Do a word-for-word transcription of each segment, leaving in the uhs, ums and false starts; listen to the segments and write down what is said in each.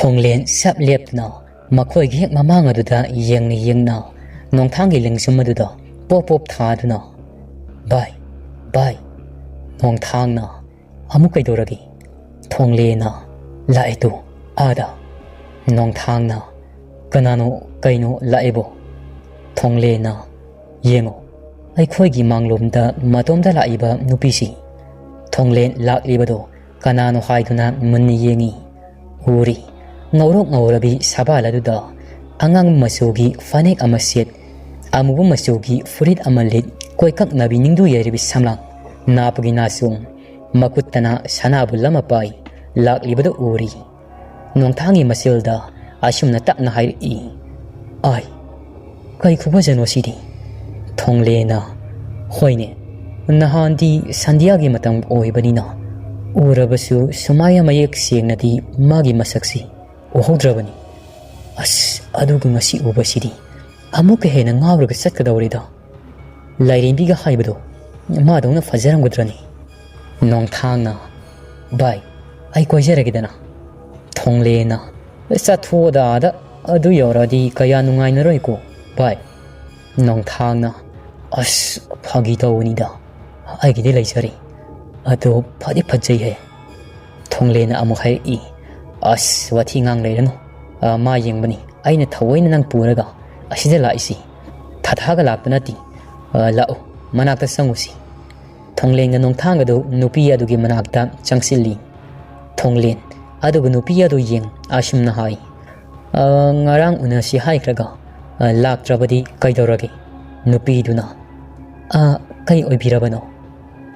ꯊꯣꯡꯂꯦꯟ ꯁꯞ ꯂꯦꯞꯇꯨꯅ ꯃꯈꯣꯏꯒꯤ ꯍꯦꯛ ꯃꯃꯥꯡ ꯑꯗꯨꯗ ꯌꯦꯡꯅ ꯌꯦꯡꯅ ꯅꯣꯡꯊꯥꯡꯒꯤ ꯂꯦꯡꯖꯨꯝ ꯑꯗꯨꯗ ꯄꯣꯞ ꯄꯣꯞ ꯊꯥꯗꯨꯅ, "ꯚꯥꯏ, ꯚꯥꯏ!" ꯅꯣꯡꯊꯥꯡꯅ, "ꯑꯃꯨꯛ ꯀꯩꯗꯧꯔꯒꯦ?" ꯊꯣꯡꯂꯦꯅ, "ꯂꯥꯛꯑꯦ ꯇꯨ, ꯑꯥꯗ!" ꯅꯣꯡꯊꯥꯡꯅ, "ꯀꯅꯥꯅꯣ, ꯀꯩꯅꯣ ꯂꯥꯛꯑꯦꯕꯣ?" ꯊꯣꯡꯂꯦꯅ, "ꯌꯦꯡꯉꯣ, ꯑꯩꯈꯣꯏꯒꯤ ꯃꯥꯡꯂꯣꯝꯗ ꯃꯇꯣꯝꯇ ꯂꯥꯛꯏꯕ ꯅꯨꯄꯤꯁꯤ!" ꯊꯣꯡꯂꯦꯟ ꯂꯥꯛꯂꯤꯕꯗꯣ ꯀꯅꯥꯅꯣ ꯍꯥꯏꯗꯨꯅ ꯃꯨꯟꯅ ꯌꯦꯡꯉꯤ꯫ ꯎꯔꯤ꯫ ꯉꯧꯔꯣꯛ ꯉꯧꯔꯕꯤ ꯁꯕꯥꯜ ꯑꯗꯨꯗ ꯑꯉꯥꯡꯕ ꯃꯆꯨꯒꯤ ꯐꯅꯦꯛ ꯑꯃ ꯁꯦꯠ, ꯑꯃꯨꯕ ꯃꯆꯨꯒꯤ ꯐꯨꯔꯤꯠ ꯑꯃ ꯂꯤꯠ, ꯀꯣꯏꯀꯛꯅꯕꯤ ꯅꯤꯡꯗꯨ ꯌꯩꯔꯕꯤ ꯁꯝꯂꯥꯡ, ꯅꯥꯄꯒꯤ ꯅꯥꯆꯣꯡ, ꯃꯈꯨꯠꯇꯅ ꯁꯅꯥꯕꯨꯜ ꯑꯃ ꯄꯥꯏ, ꯂꯥꯛꯂꯤꯕꯗꯨ ꯎꯔꯤ꯫ ꯅꯣꯡꯊꯥꯡꯒꯤ ꯃꯆꯤꯜꯗ ꯑꯁꯨꯝꯅ ꯇꯞꯅ ꯍꯥꯏꯔꯛꯏ, "ꯑꯥꯏ, ꯀꯩ ꯈꯨꯐꯖꯅꯣ ꯁꯤꯗꯤ!" ꯊꯣꯡꯂꯦꯅ, "ꯍꯣꯏꯅꯦ, ꯅꯍꯥꯟꯗꯤ ꯁꯟꯙ꯭ꯌꯥꯒꯤ ꯃꯇꯝ ꯑꯣꯏꯕꯅꯤꯅ ꯎꯔꯕꯁꯨ ꯁꯨꯃꯥꯏꯅ ꯃꯌꯦꯛ ꯁꯦꯡꯅꯗꯤ ꯃꯥꯒꯤ ꯃꯁꯛꯁꯤ ꯎꯍꯧꯗ꯭ꯔꯕꯅꯤ꯫ ꯑꯁ, ꯑꯗꯨꯒ ꯉꯁꯤ ꯎꯕꯁꯤꯗꯤ ꯑꯃꯨꯛꯀ ꯍꯦꯟꯅ ꯉꯥꯎꯔꯒ ꯆꯠꯀꯗꯧꯔꯦꯗ꯫ ꯂꯥꯏꯔꯦꯝꯕꯤꯒ ꯍꯥꯏꯕꯗꯣ ꯃꯥꯗꯧꯅ ꯐꯖꯔꯝꯒꯗ꯭ꯔꯅꯤ?" ꯅꯣꯡꯊꯥꯡꯅ, "ꯚꯥꯏ, ꯑꯩ ꯀꯣꯏꯖꯔꯒꯦꯗꯅ?" ꯊꯣꯡꯂꯦꯅ, "ꯆꯠꯊꯣꯛꯑꯣꯗ ꯑꯥꯗ, ꯑꯗꯨ ꯌꯧꯔꯗꯤ ꯀꯌꯥ ꯅꯨꯡꯉꯥꯏꯅꯔꯣꯏꯀꯣ ꯚꯥꯏ?" ꯅꯣꯡꯊꯥꯡꯅ, "ꯑꯁ, ꯐꯥꯒꯤ ꯇꯧꯕꯅꯤꯗ, ꯑꯩꯒꯤꯗꯤ ꯂꯩꯖꯔꯦ꯫ ꯑꯗꯣ ꯐꯗꯤ ꯐꯖꯩꯍꯦ꯫" ꯊꯣꯡꯂꯦꯅ ꯑꯃꯨꯛ ꯍꯥꯏꯔꯛꯏ, "ꯑꯁ, ꯋꯥꯊꯤ ꯉꯥꯡ ꯂꯩꯔꯅꯨ꯫ ꯑ, ꯃꯥ ꯌꯦꯡꯕꯅꯤ꯫ ꯑꯩꯅ ꯊꯑꯣꯏꯅ ꯅꯪ ꯄꯨꯔꯒ ꯑꯁꯤꯗ ꯂꯥꯛꯏꯁꯤ꯫ ꯊꯥꯊꯥꯒ ꯂꯥꯛꯄ ꯅꯠꯇꯦ꯫ ꯑ, ꯂꯥꯛꯑꯣ, ꯃꯅꯥꯛꯇ ꯆꯪꯉꯨꯁꯤ꯫" ꯊꯣꯡꯂꯦꯟꯒ ꯅꯣꯡꯊꯥꯡꯒꯗꯨ ꯅꯨꯄꯤ ꯑꯗꯨꯒꯤ ꯃꯅꯥꯛꯇ ꯆꯪꯁꯤꯜꯂꯤ꯫ ꯊꯣꯡꯂꯦꯟ ꯑꯗꯨꯒ ꯅꯨꯄꯤ ꯑꯗꯨ ꯌꯦꯡ ꯑꯁꯨꯝꯅ ꯍꯥꯏ, "ꯑ, ꯉꯔꯥꯡ ꯎꯅꯁꯤ ꯍꯥꯏꯈ꯭ꯔꯒ, ꯑ, ꯂꯥꯛꯇ꯭ꯔꯕꯗꯤ ꯀꯩꯗꯧꯔꯒꯦ?" ꯅꯨꯄꯤꯗꯨꯅ, "ꯑ, ꯀꯩ ꯑꯣꯏꯕꯤꯔꯕꯅꯣ?"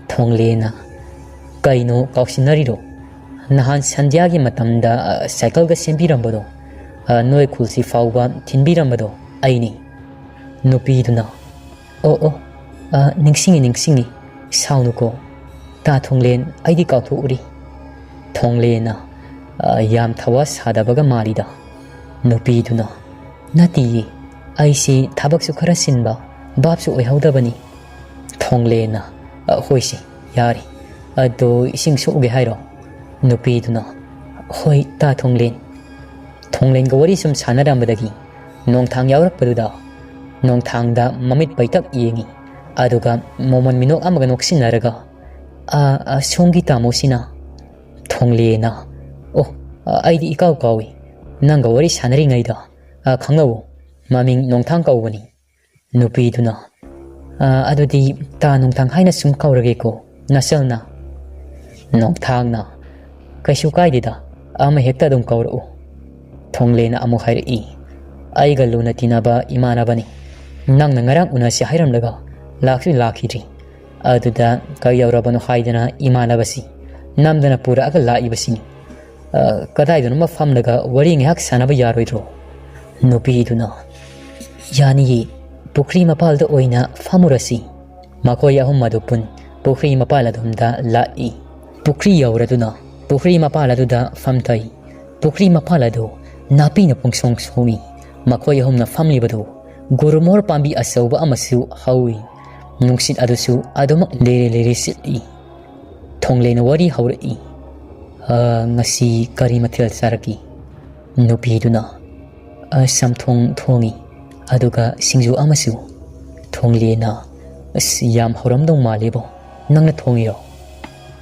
ꯊꯣꯡꯂꯦꯅ, "ꯀꯩꯅꯣ ꯀꯥꯎꯁꯤꯟꯅꯔꯤꯔꯣ? ꯅꯍꯥꯟ ꯁꯟꯙ꯭ꯌꯥꯒꯤ ꯃꯇꯝꯗ, ꯑ, ꯁꯥꯏꯀꯜꯒ ꯁꯦꯝꯕꯤꯔꯝꯕꯗꯣ, ꯑ, ꯅꯣꯏ ꯈꯨꯜꯁꯤ ꯐꯥꯎꯕ ꯊꯤꯟꯕꯤꯔꯝꯕꯗꯣ ꯑꯩꯅꯤ꯫" ꯅꯨꯄꯤꯗꯨꯅ, "ꯑꯣ, ꯑꯣ, ꯑ, ꯅꯤꯡꯁꯤꯡꯉꯤ, ꯅꯤꯡꯁꯤꯡꯉꯤ꯫ ꯁꯥꯎꯅꯨꯀꯣ, ꯇꯥ ꯊꯣꯡꯂꯦꯟ, ꯑꯩꯗꯤ ꯀꯥꯎꯊꯣꯛꯎꯔꯤ꯫" ꯊꯣꯡꯂꯦꯅ, "ꯑ, ꯌꯥꯝ ꯊꯋꯥ ꯁꯥꯗꯕꯒ ꯃꯥꯜꯂꯤꯗ꯫" ꯅꯨꯄꯤꯗꯨꯅ, "ꯅꯠꯇꯤꯌꯦ, ꯑꯩꯁꯤ ꯊꯕꯛꯁꯨ ꯈꯔ ꯆꯤꯟꯕ, ꯚꯥꯞꯁꯨ ꯑꯣꯏꯍꯧꯗꯕꯅꯤ꯫" ꯊꯣꯡꯂꯦꯅ, "ꯑ, ꯍꯣꯏꯁꯦ, ꯌꯥꯔꯦ꯫ ꯑꯗꯣ ꯏꯁꯤꯡ ꯁꯣꯛꯎꯒꯦ ꯍꯥꯏꯔꯣ?" ꯅꯨꯄꯤꯗꯨꯅ, "ꯍꯣꯏ, ꯇꯥ ꯊꯣꯡꯂꯦꯟ, ꯊꯣꯡꯂꯦꯟꯒ ꯋꯥꯔꯤ ꯁꯨꯝ ꯁꯥꯟꯅꯔꯝꯕꯗꯒꯤ ꯅꯣꯡꯊꯥꯡ ꯌꯥꯎꯔꯛꯄꯗꯨꯗ ꯅꯣꯡꯊꯥꯡꯗ ꯃꯃꯤꯠ ꯄꯩꯇꯛ ꯌꯦꯡꯉꯤ꯫ ꯑꯗꯨꯒ ꯃꯣꯃꯣꯟ ꯃꯤꯅꯣꯛ ꯑꯃꯒ ꯅꯣꯛꯁꯤꯟꯅꯔꯒ, "ꯑ, ꯑ, ꯁꯣꯝꯒꯤ ꯇꯥꯃꯣꯁꯤꯅ?" ꯊꯣꯡꯂꯦꯅ, "ꯑꯣ, ꯑ, ꯑꯩꯗꯤ ꯏꯀꯥꯎ ꯀꯥꯎꯏ꯫ ꯅꯪꯒ ꯋꯥꯔꯤ ꯁꯥꯟꯅꯔꯤꯉꯩꯗ, ꯑ, ꯈꯪꯅꯧ, ꯃꯃꯤꯡ ꯅꯣꯡꯊꯥꯡ ꯀꯧꯕꯅꯤ꯫" ꯅꯨꯄꯤꯗꯨꯅ, "ꯑ, ꯑꯗꯨꯗꯤ ꯇꯥ ꯅꯣꯡꯊꯥꯡ ꯍꯥꯏꯅ ꯁꯨꯝ ꯀꯧꯔꯒꯦꯀꯣ, ꯅꯆꯜꯅ?" ꯅꯣꯡꯊꯥꯡꯅ, "ꯀꯩꯁꯨ ꯀꯥꯏꯗꯦꯗ, ꯑꯃ ꯍꯦꯛꯇ ꯑꯗꯨꯝ ꯀꯧꯔꯛꯎ꯫" ꯊꯣꯡꯂꯦꯅ ꯑꯃꯨꯛ ꯍꯥꯏꯔꯛꯏ, "ꯑꯩꯒ ꯂꯨꯅ ꯇꯤꯟꯅꯕ ꯏꯃꯥꯟꯅꯕꯅꯤ꯫ ꯅꯪꯅ ꯉꯔꯥꯡ ꯎꯅꯁꯤ ꯍꯥꯏꯔꯝꯂꯒ ꯂꯥꯛꯁꯨ ꯂꯥꯛꯈꯤꯗ꯭ꯔꯤ꯫ ꯑꯗꯨꯗ ꯀꯩꯗꯧꯔꯕꯅꯣ ꯍꯥꯏꯗꯅ ꯏꯃꯥꯟꯅꯕꯁꯤ ꯅꯝꯗꯅ ꯄꯨꯔꯛꯑꯒ ꯂꯥꯛꯏꯕꯁꯤꯅꯤ꯫ ꯑ, ꯀꯗꯥꯏꯗꯅꯣꯃ ꯐꯝꯂꯒ ꯋꯥꯔꯤ ꯉꯥꯏꯍꯥꯛ ꯁꯥꯟꯅꯕ ꯌꯥꯔꯣꯏꯗ꯭ꯔꯣ?" ꯅꯨꯄꯤꯗꯨꯅ, "ꯌꯥꯅꯤꯌꯦ, ꯄꯨꯈ꯭ꯔꯤ ꯃꯄꯥꯜꯗ ꯑꯣꯏꯅ ꯐꯝꯃꯨꯔꯁꯤ꯫" ꯃꯈꯣꯏ ꯑꯍꯨꯝ ꯑꯗꯨ ꯄꯨꯟ ꯄꯨꯈ꯭ꯔꯤ ꯃꯄꯥꯜ ꯑꯗꯣꯝꯗ ꯂꯥꯛꯏ꯫ ꯄꯨꯈ꯭ꯔꯤ ꯌꯧꯔꯗꯨꯅ ꯄꯨꯈ꯭ꯔꯤ ꯃꯄꯥꯜ ꯑꯗꯨꯗ ꯐꯝꯊꯩ꯫ ꯄꯨꯈ꯭ꯔꯤ ꯃꯄꯥꯜ ꯑꯗꯨ ꯅꯥꯄꯤꯅ ꯄꯨꯡꯁꯣꯡ ꯁꯣꯡꯏ꯫ ꯃꯈꯣꯏ ꯑꯍꯨꯝꯅ ꯐꯝꯂꯤꯕꯗꯨ ꯒꯨꯔꯃꯣꯍꯣꯔ ꯄꯥꯝꯕꯤ ꯑꯆꯧꯕ ꯑꯃꯁꯨ ꯍꯧꯏ꯫ ꯅꯨꯡꯁꯤꯠ ꯑꯗꯨꯁꯨ ꯑꯗꯨꯃꯛ ꯂꯤꯔꯤ ꯂꯤꯔꯤ ꯁꯤꯠꯂꯤ꯫ ꯊꯣꯡꯂꯦꯅ ꯋꯥꯔꯤ ꯍꯧꯔꯛꯏ꯫ "ꯑ, ꯉꯁꯤ ꯀꯔꯤ ꯃꯊꯦꯜ ꯆꯥꯔꯛꯏ?" ꯅꯨꯄꯤꯗꯨꯅ, "ꯑ, ꯆꯝꯊꯣꯡ ꯊꯣꯡꯉꯤ, ꯑꯗꯨꯒ ꯁꯤꯡꯖꯨ ꯑꯃꯁꯨ꯫" ꯊꯣꯡꯂꯦꯅ, "ꯑꯁ, ꯌꯥꯝ ꯍꯧꯔꯝꯗꯧ ꯃꯥꯜꯂꯦꯕꯣ, ꯅꯪꯅ ꯊꯣꯡꯉꯤꯔꯣ?"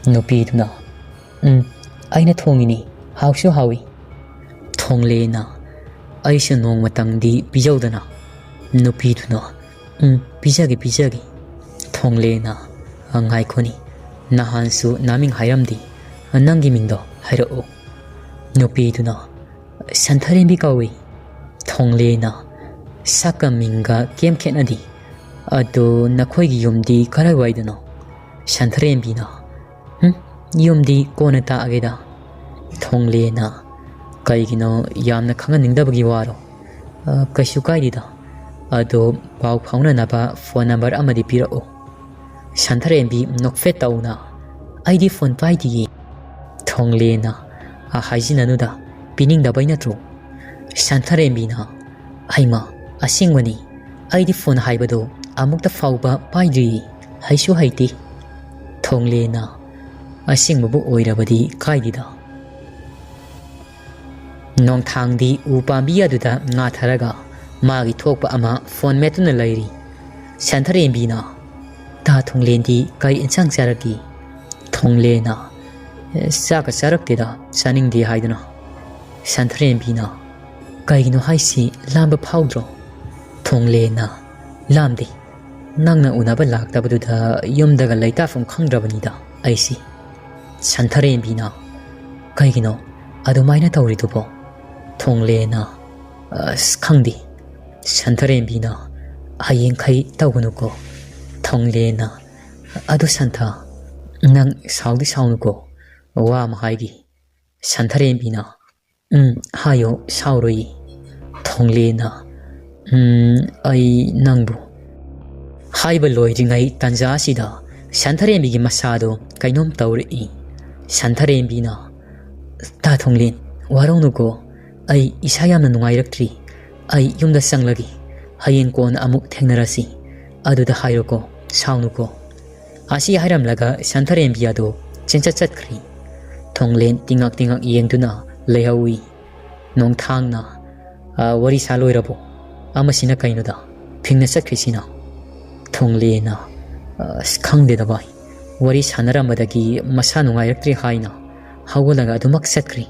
ꯅꯨꯄꯤꯗꯨꯅ, "ꯎꯝ, ꯑꯩꯅ ꯊꯣꯡꯉꯤꯅꯤ, ꯍꯥꯎꯁꯨ ꯍꯥꯎꯏ꯫" ꯊꯣꯡꯂꯦꯅ, "ꯑꯩꯁꯨ ꯅꯣꯡꯃꯇꯪꯗꯤ ꯄꯤꯖꯧꯗꯅ꯫" ꯅꯨꯄꯤꯗꯨꯅ, "ꯎꯝ, ꯄꯤꯖꯒꯦ, ꯄꯤꯖꯒꯦ꯫" ꯊꯣꯡꯂꯦꯅ, "ꯑ, ꯉꯥꯏꯈꯣꯅꯤ, ꯅꯍꯥꯟꯁꯨ ꯅꯃꯤꯡ ꯍꯥꯏꯔꯝꯗꯦ, ꯅꯪꯒꯤ ꯃꯤꯡꯗꯣ ꯍꯥꯏꯔꯛꯑꯣ꯫" ꯅꯨꯄꯤꯗꯨꯅ, "ꯁꯟꯊꯔꯦꯝꯕꯤ ꯀꯧꯏ꯫" ꯊꯣꯡꯂꯦꯅ, "ꯁꯛꯀ ꯃꯤꯡꯒ ꯀꯩꯝ ꯈꯦꯠꯅꯗꯦ꯫ ꯑꯗꯣ ꯅꯈꯣꯏꯒꯤ ꯌꯨꯝꯗꯤ ꯀꯔꯥꯏꯋꯥꯏꯗꯅꯣ?" ꯁꯟꯊꯔꯦꯝꯕꯤꯅ, "ꯍꯨꯝ, ꯌꯨꯝꯗꯤ ꯀꯣꯟꯅ ꯇꯥꯛꯑꯒꯦꯗ꯫" ꯊꯣꯡꯂꯦꯅ, "ꯀꯩꯒꯤꯅꯣ ꯌꯥꯝꯅ ꯈꯪꯍꯟꯅꯤꯡꯗꯕꯒꯤ ꯋꯥꯔꯣ?" "ꯑ, ꯀꯩꯁꯨ ꯀꯥꯏꯗꯦꯗ꯫ ꯑꯗꯣ ꯄꯥꯎ ꯐꯥꯎꯅꯅꯕ ꯐꯣꯟ ꯅꯝꯕꯔ ꯑꯃꯗꯤ ꯄꯤꯔꯛꯎ꯫" ꯁꯟꯊꯔꯦꯝꯕꯤ ꯅꯣꯛꯐꯦꯠ ꯇꯧꯅ, "ꯑꯩꯗꯤ ꯐꯣꯟ ꯄꯥꯏꯗꯤꯌꯦ꯫" ꯊꯣꯡꯂꯦꯅ, "ꯑ, ꯍꯥꯏꯖꯤꯟꯅꯅꯨꯗ, ꯄꯤꯅꯤꯡꯗꯕꯩ ꯅꯠꯇ꯭ꯔꯣ?" ꯁꯟꯊꯔꯦꯝꯕꯤꯅ, "ꯍꯩꯃ, ꯑꯁꯦꯡꯕꯅꯤ, ꯑꯩꯗꯤ ꯐꯣꯟ ꯍꯥꯏꯕꯗꯣ ꯑꯃꯨꯛꯇ ꯐꯥꯎꯕ ꯄꯥꯏꯗ꯭ꯔꯤ, ꯍꯩꯁꯨ ꯍꯩꯇꯦ꯫" ꯊꯣꯡꯂꯦꯅ, "ꯑꯁꯦꯡꯕꯕꯨ ꯑꯣꯏꯔꯕꯗꯤ ꯀꯥꯏꯗꯦꯗ꯫" ꯅꯣꯡꯊꯥꯡꯗꯤ ꯎ ꯄꯥꯝꯕꯤ ꯑꯗꯨꯗ ꯉꯥꯊꯔꯒ ꯃꯥꯒꯤ ꯊꯣꯛꯄ ꯑꯃ ꯐꯣꯟ ꯃꯦꯠꯇꯨꯅ ꯂꯩꯔꯤ꯫ ꯁꯟꯊꯔꯦꯝꯕꯤꯅ, "ꯇꯥ ꯊꯣꯡꯂꯦꯟꯗꯤ ꯀꯔꯤ ꯏꯟꯁꯥꯡ ꯆꯥꯔꯛꯀꯦ?" ꯊꯣꯡꯂꯦꯟꯅ, "ꯆꯥꯛꯀ ꯆꯥꯔꯛꯇꯦꯗ, ꯆꯥꯅꯤꯡꯗꯦ ꯍꯥꯏꯗꯨꯅ꯫" ꯁꯟꯊꯔꯦꯝꯕꯤꯅ, "ꯀꯩꯒꯤꯅꯣ ꯍꯥꯏꯁꯤ, ꯂꯥꯝꯕ ꯐꯥꯎꯗ꯭ꯔꯣ?" ꯊꯣꯡꯂꯦꯟꯅ, "ꯂꯥꯝꯗꯦ, ꯅꯪꯅ ꯎꯅꯕ ꯂꯥꯛꯇꯕꯗꯨꯗ ꯌꯨꯝꯗꯒ ꯂꯩꯇꯥꯐꯝ ꯈꯪꯗ꯭ꯔꯕꯅꯤꯗ ꯑꯩꯁꯤ꯫" ꯁꯟꯊꯔꯦꯝꯕꯤꯅ, "ꯀꯩꯒꯤꯅꯣ ꯑꯗꯨꯃꯥꯏꯅ ꯇꯧꯔꯤꯗꯨꯕꯣ?" ꯊꯣꯡꯂꯦꯟꯅ, "ꯑꯁ, ꯈꯪꯗꯦ꯫" ꯁꯟꯊꯔꯦꯝꯕꯤꯅ, "ꯍꯌꯦꯡꯈꯩ ꯇꯧꯒꯅꯨꯀꯣ꯫" ꯊꯣꯡꯂꯦꯟꯅ, "ꯑꯗꯨ ꯁꯟꯊ, ꯅꯪ ꯁꯥꯎꯗꯤ ꯁꯥꯎꯅꯨꯀꯣ, ꯋꯥ ꯑꯃ ꯍꯥꯏꯒꯦ꯫" ꯁꯟꯊꯔꯦꯝꯕꯤꯅ, "ꯎꯝ, ꯍꯥꯏꯌꯣ, ꯁꯥꯎꯔꯣꯏ꯫" ꯊꯣꯡꯂꯦꯟꯅ, "ꯎꯝ, ꯑꯩ ꯅꯪꯕꯨ꯫" ꯍꯥꯏꯕ ꯂꯣꯏꯗ꯭ꯔꯤꯉꯩ ꯇꯥꯟꯖꯥ ꯑꯁꯤꯗ ꯁꯟꯊꯔꯦꯝꯕꯤꯒꯤ ꯃꯁꯥꯗꯣ ꯀꯩꯅꯣꯝ ꯇꯧꯔꯛꯏ꯫ ꯁꯟꯊꯔꯦꯝꯕꯤꯅ, "ꯇꯥ ꯊꯣꯡꯂꯦꯟ, ꯋꯥꯔꯧꯅꯨꯀꯣ, ꯑꯩ ꯏꯁꯥ ꯌꯥꯝꯅ ꯅꯨꯡꯉꯥꯏꯔꯛꯇ꯭ꯔꯤ꯫ ꯑꯩ ꯌꯨꯝꯗ ꯆꯪꯂꯒꯦ, ꯍꯌꯦꯡ ꯀꯣꯟꯅ ꯑꯃꯨꯛ ꯊꯦꯡꯅꯔꯁꯤ꯫ ꯑꯗꯨꯗ ꯍꯥꯏꯔꯣꯀꯣ, ꯁꯥꯎꯅꯨꯀꯣ꯫" ꯑꯁꯤ ꯍꯥꯏꯔꯝꯂꯒ ꯁꯟꯊꯔꯦꯝꯕꯤ ꯑꯗꯣ ꯆꯦꯟꯆꯠ ꯆꯠꯈ꯭ꯔꯤ꯫ ꯊꯣꯡꯂꯦꯟ ꯇꯤꯉꯛ ꯇꯤꯉꯛ ꯌꯦꯡꯗꯨꯅ ꯂꯩꯍꯧꯏ꯫ ꯅꯣꯡꯊꯥꯡꯅ, "ꯑ, ꯋꯥꯔꯤ ꯁꯥ ꯂꯣꯏꯔꯕꯣ? ꯑꯃꯁꯤꯅ ꯀꯩꯅꯣꯗ ꯐꯤꯡꯅ ꯆꯠꯈ꯭ꯔꯤꯁꯤꯅ?" ꯊꯣꯡꯂꯦꯟꯅ, "ꯑꯁ, ꯈꯪꯗꯦꯗ ꯚꯥꯏ, ꯋꯥꯔꯤ ꯁꯥꯟꯅꯔꯝꯕꯗꯒꯤ ꯃꯁꯥ ꯅꯨꯡꯉꯥꯏꯔꯛꯇ꯭ꯔꯦ ꯍꯥꯏꯅ ꯍꯧꯒꯠꯂꯒ ꯑꯗꯨꯃꯛ ꯆꯠꯈ꯭ꯔꯤ꯫"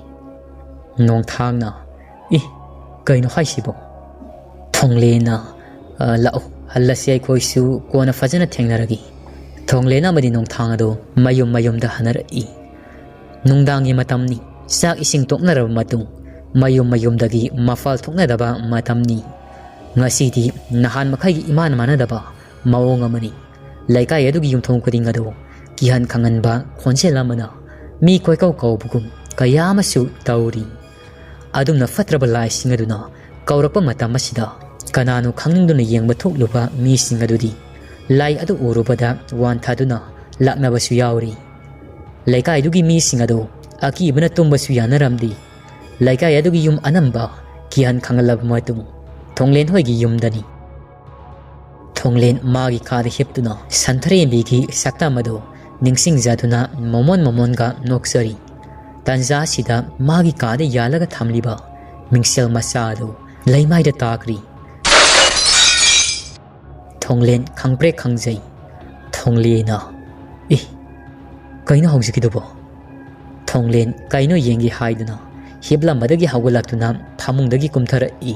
ꯅꯣꯡꯊꯥꯡꯅ, "ꯏ, ꯀꯩꯅꯣ ꯍꯥꯏꯁꯤꯕꯣ?" ꯊꯣꯡꯂꯦꯟꯅ, "ꯑ, ꯂꯥꯛꯑꯣ, ꯍꯜꯂꯁꯤ, ꯑꯩꯈꯣꯏꯁꯨ ꯀꯣꯟꯅ ꯐꯖꯅ ꯊꯦꯡꯅꯔꯒꯦ꯫" ꯊꯣꯡꯂꯦꯟ ꯑꯃꯗꯤ ꯅꯣꯡꯊꯥꯡ ꯑꯗꯣ ꯃꯌꯨꯝ ꯃꯌꯨꯝꯗ ꯍꯟꯅꯔꯛꯏ꯫ ꯅꯨꯡꯗꯥꯡꯒꯤ ꯃꯇꯝꯅꯤ꯫ ꯆꯥꯛ ꯏꯁꯤꯡ ꯇꯣꯛꯅꯔꯕ ꯃꯇꯨꯡ ꯃꯌꯨꯝ ꯃꯌꯨꯝꯗꯒꯤ ꯃꯄꯥꯜ ꯊꯣꯛꯅꯗꯕ ꯃꯇꯝꯅꯤ꯫ ꯉꯁꯤꯗꯤ ꯅꯍꯥꯟ ꯃꯈꯩꯒꯤ ꯏꯃꯥꯟ ꯃꯥꯟꯅꯗꯕ ꯃꯑꯣꯡ ꯑꯃꯅꯤ꯫ ꯂꯩꯀꯥꯏ ꯑꯗꯨꯒꯤ ꯌꯨꯝꯊꯣꯡ ꯈꯨꯗꯤꯡ ꯑꯗꯨ ꯀꯤꯍꯟ ꯈꯪꯍꯟꯕ ꯈꯣꯟꯖꯦꯜ ꯑꯃꯅ ꯃꯤ ꯀꯣꯏꯀꯧ ꯀꯧꯕꯒꯨꯝ ꯀꯌꯥ ꯑꯃꯁꯨ ꯇꯧꯔꯤ꯫ ꯑꯗꯨꯝꯅ ꯐꯠꯇ꯭ꯔꯕ ꯂꯥꯏꯁꯤꯡ ꯑꯗꯨꯅ ꯀꯧꯔꯛꯄ ꯃꯇꯝ ꯑꯁꯤꯗ ꯀꯅꯥꯅꯣ ꯈꯪꯅꯤꯡꯗꯨꯅ ꯌꯦꯡꯕ ꯊꯣꯛꯂꯨꯕ ꯃꯤꯁꯤꯡ ꯑꯗꯨꯗꯤ ꯂꯥꯏ ꯑꯗꯨ ꯎꯔꯨꯕꯗ ꯋꯥꯟꯊꯗꯨꯅ ꯂꯥꯛꯅꯕꯁꯨ ꯌꯥꯎꯔꯤ꯫ ꯂꯩꯀꯥꯏꯗꯨꯒꯤ ꯃꯤꯁꯤꯡ ꯑꯗꯨ ꯑꯀꯤꯕꯅ ꯇꯨꯝꯕꯁꯨ ꯌꯥꯅꯔꯝꯗꯦ꯫ ꯂꯩꯀꯥꯏ ꯑꯗꯨꯒꯤ ꯌꯨꯝ ꯑꯅꯝꯕ ꯀꯤꯍꯟ ꯈꯪꯍꯜꯂꯕ ꯃꯇꯨꯡ ꯊꯣꯡꯂꯦꯟ ꯍꯣꯏꯒꯤ ꯌꯨꯝꯗꯅꯤ꯫ ꯊꯣꯡꯂꯦꯟ ꯃꯥꯒꯤ ꯀꯥꯗ ꯍꯤꯞꯇꯨꯅ ꯁꯟꯊꯔꯦꯝꯕꯤꯒꯤ ꯁꯛꯇꯝ ꯑꯗꯨ ꯅꯤꯡꯁꯤꯡꯖꯗꯨꯅ ꯃꯣꯃꯣꯟ ꯃꯣꯃꯣꯟꯒ ꯅꯣꯛꯆꯔꯤ꯫ ꯇꯟꯖꯥ ꯑꯁꯤꯗ ꯃꯥꯒꯤ ꯀꯥꯗ ꯌꯥꯜꯂꯒ ꯊꯝꯂꯤꯕ ꯃꯤꯡꯁꯦꯜ ꯃꯆꯥ ꯑꯗꯨ ꯂꯩꯃꯥꯏꯗ ꯇꯥꯈ꯭ꯔꯤ꯫ ꯊꯣꯡꯂꯦꯟ ꯈꯪꯄ꯭ꯔꯦꯛ ꯈꯪꯖꯩ꯫ ꯊꯣꯡꯂꯦꯅ, "ꯏ, ꯀꯩꯅꯣ ꯍꯧꯖꯤꯛꯀꯤꯗꯨꯕꯣ?" ꯊꯣꯡꯂꯦꯟ ꯀꯩꯅꯣ ꯌꯦꯡꯒꯦ ꯍꯥꯏꯗꯨꯅ ꯍꯤꯞꯂꯝꯕꯗꯒꯤ ꯍꯧꯒꯠꯂꯛꯇꯨꯅ ꯐꯃꯨꯡꯗꯒꯤ ꯀꯨꯝꯊꯔꯛꯏ꯫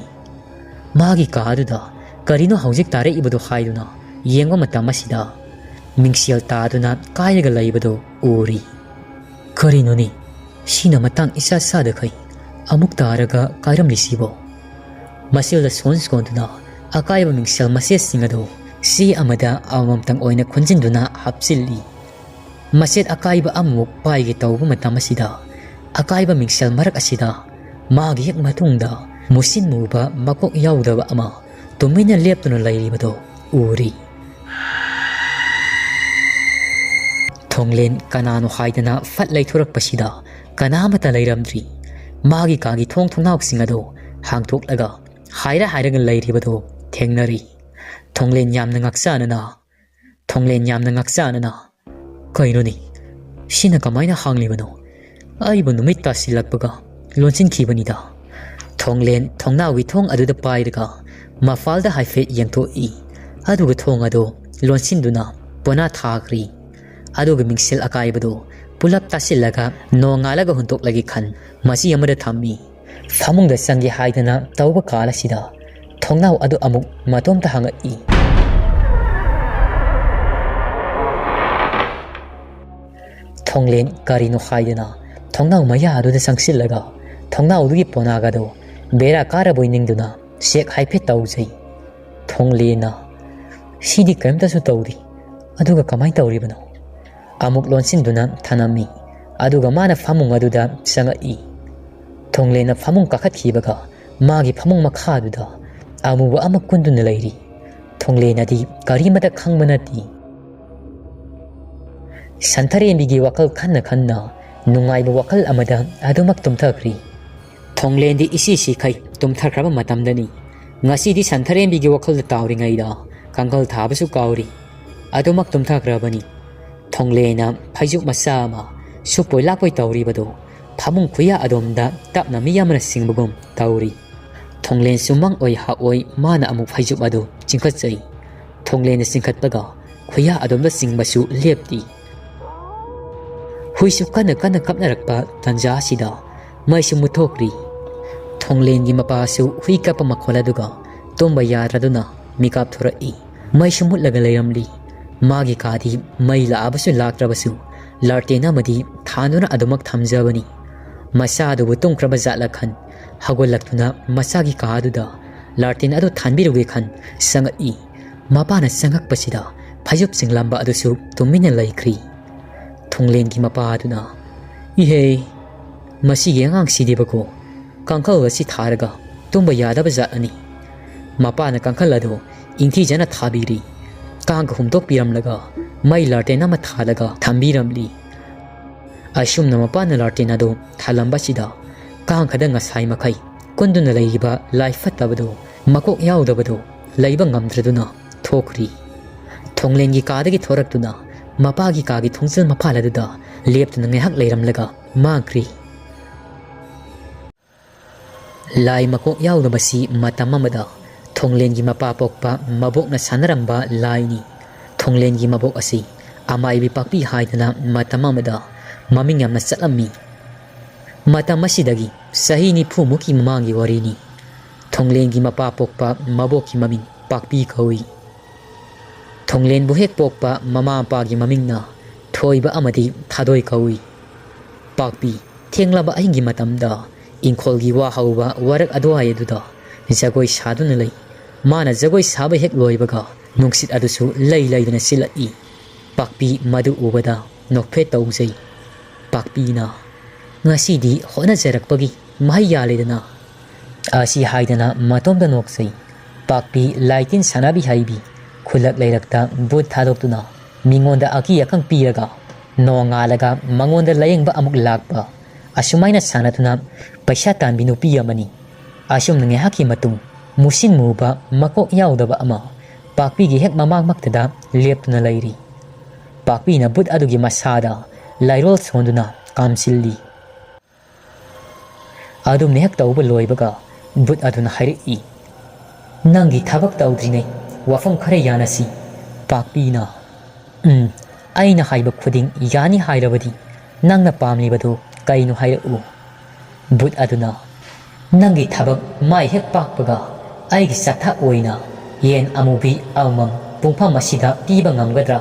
ꯃꯥꯒꯤ ꯀꯥꯗꯨꯗ ꯀꯔꯤꯅꯣ ꯍꯧꯖꯤꯛ ꯇꯥꯔꯛꯏꯕꯗꯨ ꯍꯥꯏꯗꯨꯅ ꯌꯦꯡꯕ ꯃꯇꯝ ꯑꯁꯤꯗ ꯃꯤꯡꯁꯦꯜ ꯇꯥꯗꯨꯅ ꯀꯥꯏꯔꯒ ꯂꯩꯕꯗꯨ ꯎꯔꯤ꯫ "ꯀꯔꯤꯅꯣꯅꯦ? ꯁꯤꯅ ꯃꯇꯥꯡ ꯏꯆꯥ ꯆꯥꯗꯈꯩ ꯑꯃꯨꯛ ꯇꯥꯔꯒ ꯀꯥꯏꯔꯝꯂꯤꯁꯤꯕꯣ?" ꯃꯁꯤꯜꯗ ꯁꯣꯟ ꯁꯣꯟꯗꯨꯅ ꯑꯀꯥꯏꯕ ꯃꯤꯡꯁꯦꯜ ꯃꯆꯦꯠꯁꯤꯡ ꯑꯗꯨ ꯆꯦ ꯑꯃꯗ ꯑꯃꯃꯝꯇꯪ ꯑꯣꯏꯅ ꯈꯨꯟꯖꯤꯟꯗꯨꯅ ꯍꯥꯞꯆꯤꯜꯂꯤ꯫ ꯃꯆꯦꯠ ꯑꯀꯥꯏꯕ ꯑꯃꯃꯨꯛ ꯄꯥꯏꯒꯦ ꯇꯧꯕ ꯃꯇꯝ ꯑꯁꯤꯗ, ꯑꯀꯥꯏꯕ ꯃꯤꯡꯁꯦꯜ ꯃꯔꯛ ꯑꯁꯤꯗ ꯃꯥꯒꯤ ꯍꯦꯛ ꯃꯇꯨꯡꯗ ꯃꯨꯁꯤꯟ ꯃꯨꯕ ꯃꯀꯣꯛ ꯌꯥꯎꯗꯕ ꯑꯃ ꯇꯨꯃꯤꯟꯅ ꯂꯦꯞꯇꯨꯅ ꯂꯩꯔꯤꯕꯗꯨ ꯎꯔꯤ꯫ ꯊꯣꯡꯂꯦꯟ ꯀꯅꯥꯅꯣ ꯍꯥꯏꯗꯅ ꯐꯠ ꯂꯩꯊꯣꯔꯛꯄꯁꯤꯗ, ꯀꯅꯥ ꯑꯃꯠꯇ ꯂꯩꯔꯝꯗ꯭ꯔꯤ꯫ ꯃꯥꯒꯤ ꯀꯥꯒꯤ ꯊꯣꯡ ꯊꯣꯡꯅꯥꯎꯁꯤꯡ ꯑꯗꯨ ꯍꯥꯡꯗꯣꯛꯂꯒ ꯍꯥꯏꯔ ꯍꯥꯏꯔꯒ ꯂꯩꯔꯤꯕꯗꯨ ꯊꯦꯡꯅꯔꯤ꯫ ꯊꯣꯡꯂꯦꯟ ꯌꯥꯝꯅ ꯉꯛꯆꯥꯅꯅ, ꯊꯣꯡꯂꯦꯟ ꯌꯥꯝꯅ ꯉꯛꯆꯥꯅꯅ, "ꯀꯩꯅꯣꯅꯦ? ꯁꯤꯅ ꯀꯃꯥꯏꯅ ꯍꯥꯡꯂꯤꯕꯅꯣ? ꯑꯩꯕꯨ ꯅꯨꯃꯤꯠ ꯇꯥꯁꯤꯜꯂꯛꯄꯒ ꯂꯣꯟꯁꯤꯟꯈꯤꯕꯅꯤꯗ꯫" ꯊꯣꯡꯂꯦꯟ ꯊꯣꯡꯅꯥꯎꯒꯤ ꯊꯣꯡ ꯑꯗꯨꯗ ꯄꯥꯏꯔꯒ ꯃꯄꯥꯜꯗ ꯍꯥꯏꯐꯦꯠ ꯌꯦꯡꯊꯣꯛꯏ꯫ ꯑꯗꯨꯒ ꯊꯣꯡ ꯑꯗꯨ ꯂꯣꯟꯁꯤꯟꯗꯨꯅ ꯄꯣꯅꯥ ꯊꯥꯈ꯭ꯔꯤ꯫ ꯑꯗꯨꯒ ꯃꯤꯡꯁꯦꯜ ꯑꯀꯥꯏꯕꯗꯨ ꯄꯨꯂꯞ ꯇꯥꯁꯤꯜꯂꯒ ꯅꯣꯡꯉꯥꯜꯂꯒ ꯍꯨꯟꯗꯣꯛꯂꯒꯦ ꯈꯟ ꯃꯆꯤ ꯑꯃꯗ ꯊꯝꯃꯤ꯫ ꯐꯃꯨꯡꯗ ꯆꯪꯒꯦ ꯍꯥꯏꯗꯅ ꯇꯧꯕ ꯀꯥꯜ ꯑꯁꯤꯗ ꯊꯣꯡꯅꯥꯎ ꯑꯗꯨ ꯑꯃꯨꯛ ꯃꯇꯣꯝꯇ ꯍꯥꯡꯉꯛꯏ꯫ ꯊꯣꯡꯂꯦꯟ ꯀꯔꯤꯅꯣ ꯍꯥꯏꯗꯅ ꯊꯣꯡꯅꯥꯎ ꯃꯌꯥ ꯑꯗꯨꯗ ꯆꯪꯁꯤꯜꯂꯒ ꯊꯣꯡꯅꯥꯎꯗꯨꯒꯤ ꯄꯣꯅꯥꯒꯗꯣ ꯕꯦꯔꯥ ꯀꯥꯔꯕꯣꯏ ꯅꯤꯡꯗꯨꯅ ꯆꯦꯛ ꯍꯥꯏꯐꯦꯠ ꯇꯧꯖꯩ꯫ ꯊꯣꯡꯂꯦꯟꯅ, "ꯁꯤꯗꯤ ꯀꯔꯤꯝꯇꯁꯨ ꯇꯧꯗꯦ, ꯑꯗꯨꯒ ꯀꯃꯥꯏꯅ ꯇꯧꯔꯤꯕꯅꯣ?" ꯑꯃꯨꯛ ꯂꯣꯟꯁꯤꯟꯗꯨꯅ ꯊꯅꯝꯃꯤ꯫ ꯑꯗꯨꯒ ꯃꯥꯅ ꯐꯃꯨꯡ ꯑꯗꯨꯗ ꯆꯪꯉꯛꯏ꯫ ꯊꯣꯡꯂꯦꯟꯅ ꯐꯃꯨꯡ ꯀꯥꯈꯠꯈꯤꯕꯒ ꯃꯥꯒꯤ ꯐꯃꯨꯡ ꯃꯈꯥꯗꯨꯗ ꯑꯃꯨꯕ ꯑꯃ ꯀꯨꯟꯗꯨꯅ ꯂꯩꯔꯤ꯫ ꯊꯣꯡꯂꯦꯟꯅꯗꯤ ꯀꯔꯤꯃꯇ ꯈꯪꯕ ꯅꯠꯇꯦ꯫ ꯁꯟꯊꯔꯦꯝꯕꯤꯒꯤ ꯋꯥꯈꯜ ꯈꯟꯅ ꯈꯟꯅ ꯅꯨꯡꯉꯥꯏꯕ ꯋꯥꯈꯜ ꯑꯃꯗ ꯑꯗꯨꯃꯛ ꯇꯨꯝꯊꯈ꯭ꯔꯤ꯫ ꯊꯣꯡꯂꯦꯟꯗꯤ ꯏꯁꯤ ꯁꯤꯈꯩ ꯇꯨꯝꯊꯈ꯭ꯔꯕ ꯃꯇꯝꯗꯅꯤ꯫ ꯉꯁꯤꯗꯤ ꯁꯟꯊꯔꯦꯝꯕꯤꯒꯤ ꯋꯥꯈꯜꯗ ꯇꯥꯎꯔꯤꯉꯩꯗ ꯀꯥꯡꯈꯜ ꯊꯥꯕꯁꯨ ꯀꯥꯎꯔꯤ꯫ ꯑꯗꯨꯃꯛ ꯇꯨꯝꯊꯈ꯭ꯔꯕꯅꯤ꯫ ꯊꯣꯡꯂꯦꯟꯅ ꯐꯩꯖꯨꯞ ꯃꯆꯥ ꯑꯃ ꯁꯨꯞꯄꯣꯏ ꯂꯥꯛꯄꯣꯏ ꯇꯧꯔꯤꯕꯗꯨ ꯐꯃꯨꯡ ꯈꯨꯌꯥ ꯑꯗꯣꯝꯗ ꯇꯞꯅ ꯃꯤ ꯑꯃꯅ ꯆꯤꯡꯕꯒꯨꯝ ꯇꯧꯔꯤ꯫ ꯊꯣꯡꯂꯦꯟꯁꯨ ꯃꯪ ꯑꯣꯏ ꯍꯛ ꯑꯣꯏ ꯃꯥꯅ ꯑꯃꯨꯛ ꯐꯩꯖꯨꯞ ꯑꯗꯨ ꯆꯤꯡꯈꯠꯆꯩ꯫ ꯊꯣꯡꯂꯦꯟꯅ ꯆꯤꯡꯈꯠꯄꯒ ꯈꯨꯌꯥ ꯑꯗꯣꯝꯗ ꯆꯤꯡꯕꯁꯨ ꯂꯦꯞꯇꯦ꯫ ꯍꯨꯏꯁꯨ ꯀꯟꯅ ꯀꯟꯅ ꯀꯞꯅꯔꯛꯄ ꯇꯥꯟꯖꯥ ꯑꯁꯤꯗ ꯃꯩꯁꯨ ꯃꯨꯠꯊꯣꯛꯈ꯭ꯔꯤ꯫ ꯊꯣꯡꯂꯦꯟꯒꯤ ꯃꯄꯥꯁꯨ ꯍꯨꯏ ꯀꯞꯄ ꯃꯈꯣꯜ ꯑꯗꯨꯒ ꯇꯨꯝꯕ ꯌꯥꯗ꯭ꯔꯗꯨꯅ ꯃꯤꯀꯥꯞ ꯊꯣꯔꯛꯏ꯫ ꯃꯩꯁꯨ ꯃꯨꯠꯂꯒ ꯂꯩꯔꯝꯂꯤ꯫ ꯃꯥꯒꯤ ꯀꯥꯗꯤ ꯃꯩ ꯂꯥꯛꯑꯕꯁꯨ ꯂꯥꯛꯇ꯭ꯔꯕꯁꯨ ꯂꯥꯔꯇꯦꯟ ꯑꯃꯗꯤ ꯊꯥꯟꯗꯨꯅ ꯑꯗꯨꯃꯛ ꯊꯝꯖꯕꯅꯤ꯫ ꯃꯆꯥꯗꯨꯕꯨ ꯇꯨꯝꯈ꯭ꯔꯕ ꯖꯥꯠꯂ ꯈꯟ ꯍꯧꯒꯠꯂꯛꯇꯨꯅ ꯃꯆꯥꯒꯤ ꯀꯥ ꯑꯗꯨꯗ ꯂꯥꯔꯇꯦꯟ ꯑꯗꯨ ꯊꯥꯟꯕꯤꯔꯨꯒꯦ ꯈꯟ ꯆꯪꯉꯛꯏ꯫ ꯃꯄꯥꯅ ꯆꯪꯉꯛꯄꯁꯤꯗ ꯐꯩꯖꯨꯞ ꯆꯤꯡꯂꯝꯕ ꯑꯗꯨꯁꯨ ꯇꯨꯃꯤꯟꯅ ꯂꯩꯈ꯭ꯔꯤ꯫ ꯊꯣꯡꯂꯦꯟꯒꯤ ꯃꯄꯥ ꯑꯗꯨꯅ, "ꯏꯍꯦ, ꯃꯁꯤꯒꯤ ꯑꯉꯥꯡꯁꯤꯗꯤꯕꯀꯣ, ꯀꯥꯡꯈꯜ ꯑꯁꯤ ꯊꯥꯔꯒ ꯇꯨꯝꯕ ꯌꯥꯗꯕ ꯖꯥꯠ ꯑꯅꯤ"꯫ ꯃꯄꯥꯅ ꯀꯥꯡꯈꯜ ꯑꯗꯨ ꯏꯪꯊꯤꯖꯅ ꯊꯥꯕꯤꯔꯤ꯫ ꯀꯥꯡꯒ ꯍꯨꯝꯗꯣꯛꯄꯤꯔꯝꯂꯒ ꯃꯩ ꯂꯥꯔꯇꯦꯟ ꯑꯃ ꯊꯥꯜꯂꯒ ꯊꯝꯕꯤꯔꯝꯂꯤ꯫ ꯑꯁꯨꯝꯅ ꯃꯄꯥꯅ ꯂꯥꯔꯇꯦꯟ ꯑꯗꯨ ꯊꯥꯜꯂꯝꯕꯁꯤꯗ ꯀꯥꯡ ꯈꯗ ꯉꯁꯥꯏ ꯃꯈꯩ ꯀꯨꯟꯗꯨꯅ ꯂꯩꯔꯤꯕ ꯂꯥꯏ ꯐꯠꯇꯕꯗꯨ, ꯃꯀꯣꯛ ꯌꯥꯎꯗꯕꯗꯨ ꯂꯩꯕ ꯉꯝꯗ꯭ꯔꯗꯨꯅ ꯊꯣꯛꯈ꯭ꯔꯤ꯫ ꯊꯣꯡꯂꯦꯟꯒꯤ ꯀꯥꯗꯒꯤ ꯊꯣꯔꯛꯇꯨꯅ ꯃꯄꯥꯒꯤ ꯀꯥꯒꯤ ꯊꯣꯡꯖꯤꯜ ꯃꯄꯥꯜ ꯑꯗꯨꯗ ꯂꯦꯞꯇꯨꯅ ꯉꯥꯏꯍꯥꯛ ꯂꯩꯔꯝꯂꯒ ꯃꯥꯡꯈ꯭ꯔꯤ꯫ ꯂꯥꯏ ꯃꯀꯣꯛ ꯌꯥꯎꯗꯕꯁꯤ ꯃꯇꯝ ꯑꯃꯗ ꯊꯣꯡꯂꯦꯟꯒꯤ ꯃꯄꯥ ꯄꯣꯛꯄ ꯃꯕꯣꯛꯅ ꯁꯥꯟꯅꯔꯝꯕ ꯂꯥꯏꯅꯤ꯫ ꯊꯣꯡꯂꯦꯟꯒꯤ ꯃꯕꯣꯛ ꯑꯁꯤ ꯑꯃꯥꯏꯕꯤ ꯄꯥꯛꯄꯤ ꯍꯥꯏꯗꯅ ꯃꯇꯝ ꯑꯃꯗ ꯃꯃꯤꯡ ꯌꯥꯝꯅ ꯆꯠꯂꯝꯃꯤ꯫ ꯃꯇꯝ ꯑꯁꯤꯗꯒꯤ ꯆꯍꯤ ꯅꯤꯐꯨꯃꯨꯛꯀꯤ ꯃꯃꯥꯡꯒꯤ ꯋꯥꯔꯤꯅꯤ꯫ ꯊꯣꯡꯂꯦꯟꯒꯤ ꯃꯄꯥ ꯄꯣꯛꯄ ꯃꯕꯣꯛꯀꯤ ꯃꯃꯤꯡ ꯄꯥꯛꯄꯤ ꯀꯧꯏ꯫ ꯊꯣꯡꯂꯦꯟꯕꯨ ꯍꯦꯛ ꯄꯣꯛꯄ ꯃꯃꯥ ꯃꯄꯥꯒꯤ ꯃꯃꯤꯡꯅ ꯊꯣꯏꯕ ꯑꯃꯗꯤ ꯊꯥꯗꯣꯏ ꯀꯧꯏ꯫ ꯄꯥꯛꯄꯤ ꯊꯦꯡꯂꯕ ꯑꯍꯤꯡꯒꯤ ꯃꯇꯝꯗ ꯏꯪꯈꯣꯜꯒꯤ ꯋꯥ ꯍꯧꯕ ꯋꯥꯔꯛ ꯑꯗꯨꯋꯥꯏ ꯑꯗꯨꯗ ꯖꯒꯣꯏ ꯁꯥꯗꯨꯅ ꯂꯩ꯫ ꯃꯥꯅ ꯖꯒꯣꯏ ꯁꯥꯕ ꯍꯦꯛ ꯂꯣꯏꯕꯒ ꯅꯨꯡꯁꯤꯠ ꯑꯗꯨꯁꯨ ꯂꯩ ꯂꯩꯗꯨꯅ ꯁꯤꯜꯂꯛꯏ꯫ ꯄꯥꯛꯄꯤ ꯃꯗꯨ ꯎꯕꯗ ꯅꯣꯛꯐꯦꯠ ꯇꯧꯖꯩ꯫ ꯄꯥꯛꯄꯤꯅ, "ꯉꯁꯤꯗꯤ ꯍꯣꯠꯅꯖꯔꯛꯄꯒꯤ ꯃꯍꯩ ꯌꯥꯜꯂꯦꯗꯅ" ꯑꯁꯤ ꯍꯥꯏꯗꯅ ꯃꯇꯣꯝꯇ ꯅꯣꯛꯆꯩ꯫ ꯄꯥꯛꯄꯤ ꯂꯥꯏꯇꯤꯟ ꯁꯥꯟꯅꯕꯤ ꯍꯩꯕꯤ ꯈꯨꯜꯂꯛ ꯂꯩꯔꯛꯇ ꯚꯨꯠ ꯊꯥꯗꯣꯛꯇꯨꯅ ꯃꯤꯉꯣꯟꯗ ꯑꯀꯤ ꯑꯈꯪ ꯄꯤꯔꯒ ꯅꯣꯡꯉꯥꯜꯂꯒ ꯃꯉꯣꯟꯗ ꯂꯥꯌꯦꯡꯕ ꯑꯃꯨꯛ ꯂꯥꯛꯄ, ꯑꯁꯨꯃꯥꯏꯅ ꯁꯥꯟꯅꯗꯨꯅ ꯄꯩꯁꯥ ꯇꯥꯟꯕꯤ ꯅꯨꯄꯤ ꯑꯃꯅꯤ꯫ ꯑꯁꯨꯝꯅ ꯉꯥꯏꯍꯥꯛꯀꯤ ꯃꯇꯨꯡ ꯃꯨꯁꯤꯟ ꯃꯨꯕ ꯃꯀꯣꯛ ꯌꯥꯎꯗꯕ ꯑꯃ ꯄꯥꯛꯄꯤꯒꯤ ꯍꯦꯛ ꯃꯃꯥꯡꯃꯛꯇꯗ ꯂꯦꯞꯇꯨꯅ ꯂꯩꯔꯤ꯫ ꯄꯥꯛꯄꯤꯅ ꯚꯨꯠ ꯑꯗꯨꯒꯤ ꯃꯁꯥꯗ ꯂꯥꯏꯔꯣꯜ ꯁꯣꯟꯗꯨꯅ ꯀꯥꯝꯁꯤꯜꯂꯤ꯫ ꯑꯗꯨꯝꯅ ꯍꯦꯛ ꯇꯧꯕ ꯂꯣꯏꯕꯒ ꯕꯨꯠ ꯑꯗꯨꯅ ꯍꯥꯏꯔꯛꯏ, "ꯅꯪꯒꯤ ꯊꯕꯛ ꯇꯧꯗ꯭ꯔꯤꯉꯩ ꯋꯥꯐꯝ ꯈꯔ ꯌꯥꯅꯁꯤ꯫" ꯄꯥꯛꯄꯤꯅ, "ꯎꯝ, ꯑꯩꯅ ꯍꯥꯏꯕ ꯈꯨꯗꯤꯡ ꯌꯥꯅꯤ ꯍꯥꯏꯔꯕꯗꯤ ꯅꯪꯅ ꯄꯥꯝꯂꯤꯕꯗꯨ ꯀꯩꯅꯣ ꯍꯥꯏꯔꯛꯎ꯫" ꯕꯨꯠ ꯑꯗꯨꯅ, "ꯅꯪꯒꯤ ꯊꯕꯛ ꯃꯥꯏ ꯍꯦꯛ ꯄꯥꯛꯄꯒ ꯑꯩꯒꯤ ꯆꯥꯛꯊꯥꯛ ꯑꯣꯏꯅ ꯌꯦꯟ ꯑꯃꯨꯕꯤ ꯑꯃꯃꯝ ꯄꯨꯡꯐꯝ ꯑꯁꯤꯗ ꯄꯤꯕ ꯉꯝꯒꯗ꯭ꯔꯥ?"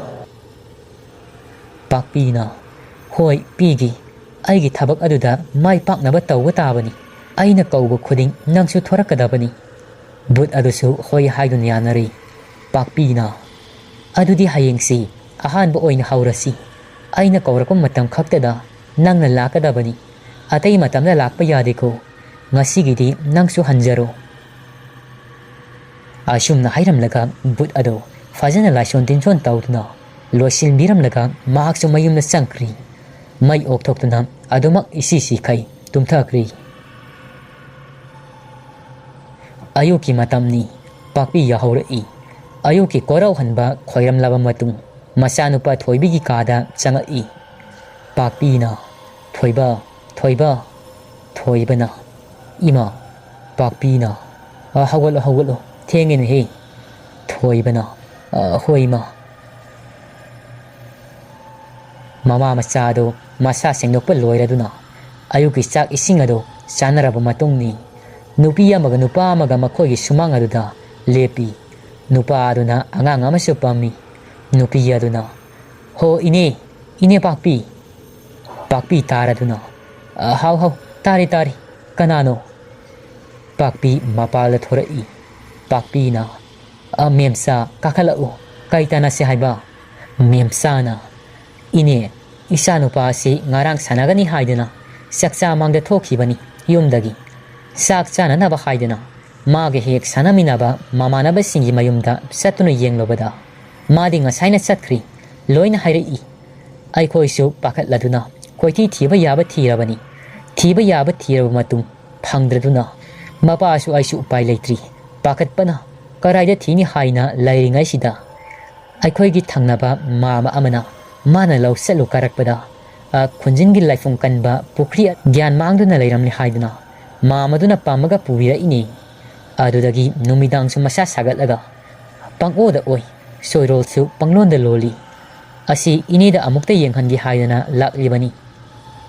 ꯄꯥꯛꯄꯤꯅ, "ꯍꯣꯏ, ꯄꯤꯒꯦ꯫ ꯑꯩꯒꯤ ꯊꯕꯛ ꯑꯗꯨꯗ ꯃꯥꯏ ꯄꯥꯛꯅꯕ ꯇꯧꯕ ꯇꯥꯕꯅꯤ꯫ ꯑꯩꯅ ꯀꯧꯕ ꯈꯨꯗꯤꯡ ꯅꯪꯁꯨ ꯊꯣꯔꯛꯀꯗꯕꯅꯤ꯫" ꯕꯨꯠ ꯑꯗꯨꯁꯨ ꯍꯣꯏ ꯍꯥꯏꯗꯨꯅ ꯌꯥꯅꯔꯦ꯫ ꯄꯥꯛꯄꯤꯅ, "ꯑꯗꯨꯗꯤ ꯍꯌꯦꯡꯁꯤ ꯑꯍꯥꯟꯕ ꯑꯣꯏꯅ ꯍꯧꯔꯁꯤ꯫ ꯑꯩꯅ ꯀꯧꯔꯛꯄ ꯃꯇꯝ ꯈꯛꯇꯗ ꯅꯪꯅ ꯂꯥꯛꯀꯗꯕꯅꯤ꯫ ꯑꯇꯩ ꯃꯇꯝꯗ ꯂꯥꯛꯄ ꯌꯥꯗꯦꯀꯣ꯫ ꯉꯁꯤꯒꯤꯗꯤ ꯅꯪꯁꯨ ꯍꯟꯖꯔꯣ꯫" ꯑꯁꯨꯝꯅ ꯍꯥꯏꯔꯝꯂꯒ ꯕꯨꯠ ꯑꯗꯨ ꯐꯖꯅ ꯂꯥꯏꯁꯣꯟ ꯇꯤꯟꯁꯣꯟ ꯇꯧꯗꯨꯅ ꯂꯣꯏꯁꯤꯟꯕꯤꯔꯝꯂꯒ ꯃꯍꯥꯛꯁꯨ ꯃꯌꯨꯝꯗ ꯆꯪꯈ꯭ꯔꯤ꯫ ꯃꯩ ꯑꯣꯛꯊꯣꯛꯇꯨꯅ ꯑꯗꯨꯃꯛ ꯏꯁꯤ ꯁꯤꯈꯩ ꯇꯨꯝꯊꯈ꯭ꯔꯤ꯫ ꯑꯌꯨꯛꯀꯤ ꯃꯇꯝꯅꯤ꯫ ꯄꯥꯛꯄꯤ ꯌꯥꯍꯧꯔꯛꯏ꯫ ꯑꯌꯨꯛꯀꯤ ꯀꯣꯔꯧꯍꯟꯕ ꯈꯣꯏꯔꯝꯂꯕ ꯃꯇꯨꯡ, ꯃꯆꯥꯅꯨꯄꯥ ꯊꯣꯏꯕꯤꯒꯤ ꯀꯥꯗ ꯆꯪꯉꯛꯏ꯫ ꯄꯥꯛꯄꯤꯅ, "ꯊꯣꯏꯕ, ꯊꯣꯏꯕ꯫" ꯊꯣꯏꯕꯅ, "ꯏꯃꯥ꯫" ꯄꯥꯛꯄꯤꯅ, "ꯑ, ꯍꯧꯒꯠꯂꯣ, ꯍꯧꯒꯠꯂꯣ, ꯊꯦꯡꯉꯦꯅꯦꯍꯦ꯫" ꯊꯣꯏꯕꯅ, "ꯑ, ꯍꯣꯏ, ꯏꯃꯥ꯫" ꯃꯃꯥ ꯃꯆꯥ ꯑꯗꯨ ꯃꯁꯥ ꯁꯦꯡꯗꯣꯛꯄ ꯂꯣꯏꯔꯗꯨꯅ ꯑꯌꯨꯛꯀꯤ ꯆꯥꯛ ꯏꯁꯤꯡ ꯑꯗꯨ ꯆꯥꯅꯔꯕ ꯃꯇꯨꯡꯅꯤ꯫ ꯅꯨꯄꯤ ꯑꯃꯒ ꯅꯨꯄꯥ ꯑꯃꯒ ꯃꯈꯣꯏꯒꯤ ꯁꯨꯃꯥꯡ ꯑꯗꯨꯗ ꯂꯦꯞꯄꯤ꯫ ꯅꯨꯄꯥ ꯑꯗꯨꯅ ꯑꯉꯥꯡ ꯑꯃꯁꯨ ꯄꯝꯃꯤ꯫ ꯅꯨꯄꯤ ꯑꯗꯨꯅ, "ꯍꯣ, ꯏꯅꯦ, ꯏꯅꯦ ꯄꯥꯛꯄꯤ꯫" ꯄꯥꯛꯄꯤ ꯇꯥꯔꯗꯨꯅ, "ꯑ, ꯍꯥꯎ, ꯍꯥꯎ, ꯇꯥꯔꯦ, ꯇꯥꯔꯦ꯫ ꯀꯅꯥꯅꯣ?" ꯄꯥꯛꯄꯤ ꯃꯄꯥꯜꯗ ꯊꯣꯔꯛꯏ꯫ ꯄꯥꯛꯄꯤꯅ, "ꯑ, ꯃꯦꯝꯆꯥ, ꯀꯥꯈꯠꯂꯛꯎ꯫ ꯀꯩ ꯇꯥꯟꯅꯁꯦ ꯍꯥꯏꯕ?" ꯃꯦꯝꯆꯥꯅ, "ꯏꯅꯦ, ꯏꯆꯥꯅꯨꯄꯥ ꯑꯁꯤ ꯉꯔꯥꯡ ꯁꯥꯟꯅꯒꯅꯤ ꯍꯥꯏꯗꯨꯅ ꯆꯥꯛꯆꯥ ꯃꯥꯡꯗ ꯊꯣꯛꯈꯤꯕꯅꯤ ꯌꯨꯝꯗꯒꯤ꯫ ꯆꯥꯛ ꯆꯥꯅꯅꯕ ꯍꯥꯏꯗꯨꯅ ꯃꯥꯒ ꯍꯦꯛ ꯁꯥꯟꯅꯃꯤꯟꯅꯕ ꯃꯃꯥꯟꯅꯕꯁꯤꯡꯒꯤ ꯃꯌꯨꯝꯗ ꯆꯠꯇꯨꯅ ꯌꯦꯡꯂꯨꯕꯗ ꯃꯥꯗꯤ ꯉꯁꯥꯏꯅ ꯆꯠꯈ꯭ꯔꯤ꯫ ꯂꯣꯏꯅ ꯍꯥꯏꯔꯛꯏ꯫ ꯑꯩꯈꯣꯏꯁꯨ ꯄꯥꯈꯠꯂꯗꯨꯅ ꯀꯣꯏꯊꯤ ꯊꯤꯕ ꯌꯥꯕ ꯊꯤꯔꯕꯅꯤ꯫ ꯊꯤꯕ ꯌꯥꯕ ꯊꯤꯔꯕ ꯃꯇꯨꯡ ꯐꯪꯗ꯭ꯔꯗꯨꯅ ꯃꯄꯥꯁꯨ ꯑꯩꯁꯨ ꯎꯄꯥꯏ ꯂꯩꯇ꯭ꯔꯤ꯫ ꯄꯥꯈꯠꯄꯅ ꯀꯔꯥꯏꯗ ꯊꯤꯅꯤ ꯍꯥꯏꯅ ꯂꯩꯔꯤꯉꯩꯁꯤꯗ ꯑꯩꯈꯣꯏꯒꯤ ꯊꯪꯅꯕ ꯃꯥꯃ ꯑꯃꯅ ꯃꯥꯅ ꯂꯧ ꯆꯠꯂꯨ ꯀꯥꯔꯛꯄꯗ, ꯑ, ꯈꯨꯟꯖꯤꯟꯒꯤ ꯂꯥꯏꯐꯝ ꯀꯟꯕ ꯄꯨꯈ꯭ꯔꯤ ꯒ꯭ꯌꯥꯟ ꯃꯥꯡꯗꯨꯅ ꯂꯩꯔꯝꯂꯦ ꯍꯥꯏꯗꯨꯅ ꯃꯥꯝꯃꯗꯨꯅ ꯄꯥꯝꯃꯒ ꯄꯨꯕꯤꯔꯛꯏꯅꯦ꯫ ꯑꯗꯨꯗꯒꯤ ꯅꯨꯃꯤꯗꯥꯡꯁꯨ ꯃꯁꯥ ꯁꯥꯒꯠꯂꯒ ꯄꯪꯑꯣꯗ ꯑꯣꯏ, ꯁꯣꯏꯔꯣꯜꯁꯨ ꯄꯪꯂꯣꯟꯗ ꯂꯣꯜꯂꯤ꯫ ꯑꯁꯤ ꯏꯅꯦꯗ ꯑꯃꯨꯛꯇ ꯌꯦꯡꯍꯟꯒꯦ ꯍꯥꯏꯗꯅ ꯂꯥꯛꯂꯤꯕꯅꯤ꯫